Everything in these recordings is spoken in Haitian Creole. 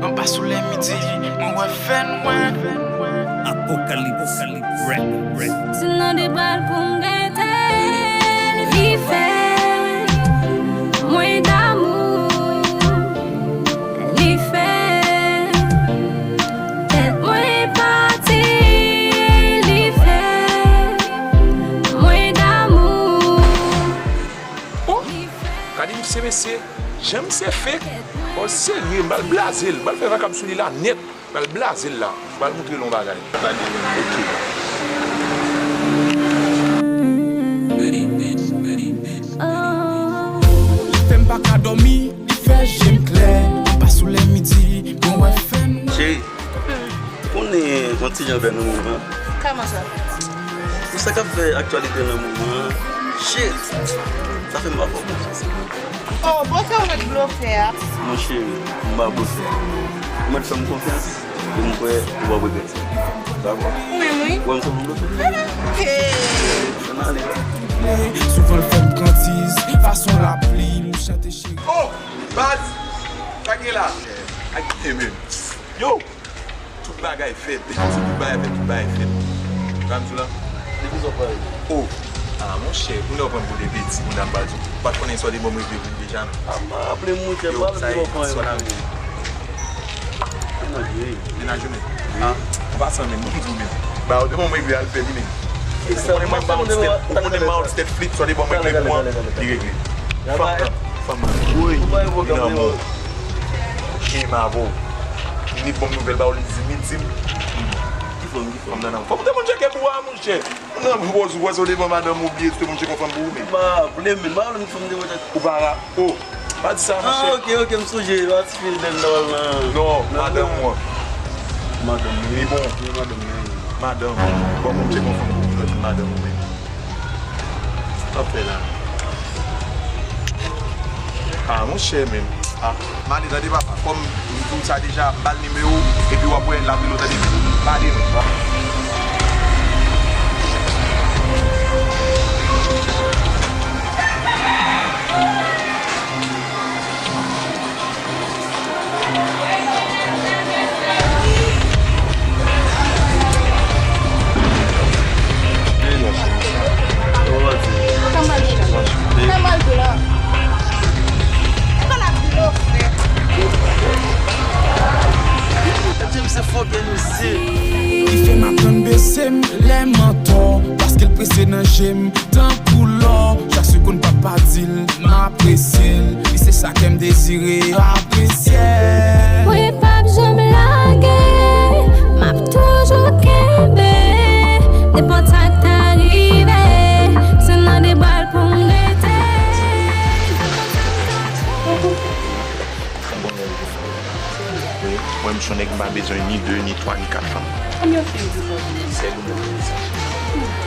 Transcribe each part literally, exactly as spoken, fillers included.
Anba solèy midi, mwen wè fè nwè. Apocalypse Records. Se nan de bra l pou m rete. Li fè mwen damou. Li fè tèt mwen pati. Li fè mwen damou. Oh! Gade misye mesye, jan misye fake. Oh, serye, m pral blaze l, m pral fè vakab sou li la nèt. M pral blaze l la, m pral moutre l yon bagay. Ok. Li fè m pa ka dòmi, li fè je m klè. Anba solèy midi, mwen wè fè nwè. Cheri, konnen yon ti jan vè nan moman. Kòman sa? Pou sa k ap fè aktyalite nan moman an, shit! Sa fè m pa fè w konfyans. Oh, bon sa w mèt blofè a. Mon cheri, m pa blofè. Ou mèt fè m konfyans, e m kwè ou p ap regrèt sa. Dakò? Ou menm wi. Ou wè m sanble blofè? Hey! Ann ale. Souvan l fè m grandiz, fason lapli, nou chante cheri. Oh! Baz! Sa k gen la? Ak gen menm. Yo! Tout bagay fèt. Tout bagay fèt, tout bagay fèt. Sa m di w la? Depi sa w pale. Oh! Ah, monchè, kounye a w pran m pou de betiz, moun ap pale sou. Ou pa t konnen sa w te ban m regle pou m deja, non? Ah, m pa raple m, monchè, m pa raple m w pran yon. Menaj ou menm? Ah, an pasan menm, ban m di w menm. Ba, ou te ban m regle al fè li menm. Ou konnen mwen ba w ti tèt, ou konnen mwen ba w ti tèt flit, sa w te ban m regle pou mwen, li regle. Fanm nan, fanm nan. Wi, li nan mò. Shame avè w. Li bon nouvèl ba w, li di, li di m. Ki fanm, ki fanm? Fanm nan nan. Fòk ou te konn tcheke pou a, monchè. Ou nan pwòz ou, wè sa w te ban madanm ou, bliye, ou te konn tcheke yon fanm pou ou menm. M pa raple m, m pa raple m ki fanm m te konn tcheke. Ou pa ra-, oh, pa di sa, monchè. Ah, ok, ok, m sonje, yon ti fil bèl nan wòl lan. Non, madanm ou an. Madanm li. Li bon. Li madanm li. Madanm. Bon, m tcheke yon fanm pou ou, jodi madanm ou menm. Sa w ap fè la? Ah, monchè, menm. Ah, m ale tande papa. Kòm m di w sa deja, m ba l nimewo w, epi w ap wè l ap rele w tande. M ale menm. Ki fè m aprann bese m lè m antò, paske l prese nan je m tankou lò. Chak segonn papa di l m apresye l, li se sa kè m dezire apresye l. Mwen p ap janm lage, m ap toujou kenbe. Nenpòt sa k ta rive, se nan de bra l pou m rete. Wi, mwen, m se yon nèg m pa bezwen ni de, ni twa, ni kat fanm. Konbyen fanm ou te bezwen? Sèl ou mwen bezwen.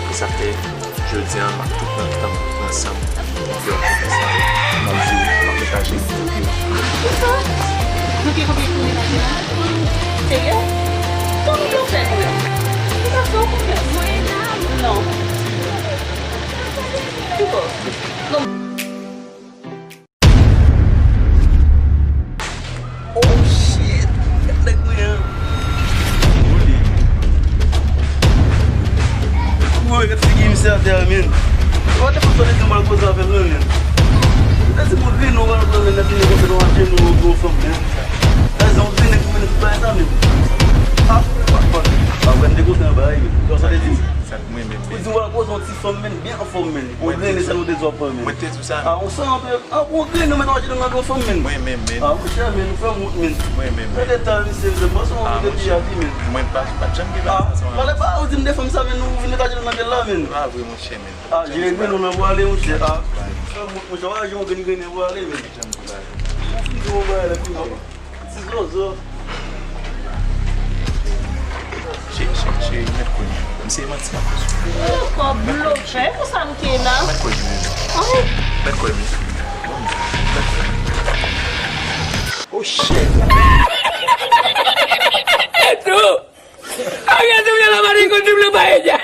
E sa fè, jodi a, m ap tout nan tan m ansanm. Yo, m ap di w, m ap mete a jenou pou yo. Kisa? Nou te konbyen pou mete a jenou? Serye? Kòman pou yo fè pou yo? Ou pa fè w konfyans? Non. Kiko? Non. Oh shit! Gad nèg mwen an. Ou li. Woy, gad figi misye atè a, men. What the fuck, sa vle di m al koze avè l, men. Sa vle di m ou grennen, ou al koze avè l, epi nèg konsa nou achte nou yon gwo fanm, men. Sa vle di ou grennen pou vin bay sa, men. Ah, what the fuck. Apre m te kontan bay, men. Sa vle di. Ou di w al koze yon ti fanm, men, byen anfòm, men. Ou grennen, se nou te di w ap pran, men. Mwen te di w sa, men. Ah, ou san anpil. Ah, ou grennen, ou mèt achte nan men yon fanm, men. Mwen menm, men. Ah, monchè, men, ou fè m wont, men. Mwen menm, men. Gade eta misye, men. Mwen se yon moun ki te pi avi, men. Mwen pa, pa t janm gen bagay sa, sa. Pale pa, ou di m de fanm sa, men, ou vin mèt achte nan men la, men. Pa vre, monchè, men. Ah, jere grennen w nan pwale, monchè. Ah, ou fè m wont, monchè. Ou pa jere yon grenn grennen pwale, men. Ou fin di yon bagay la, fin. Ti zozo. Cheri, cheri, cheri, mèt kwè m. M se manti m ap fè sou ou. Ou ankò blofè, e konsa m te la. Mèt kwè m. Mèt kwè m. Mèt kwè m. Oh shit. Eto! Ariel double la mari kon double paella.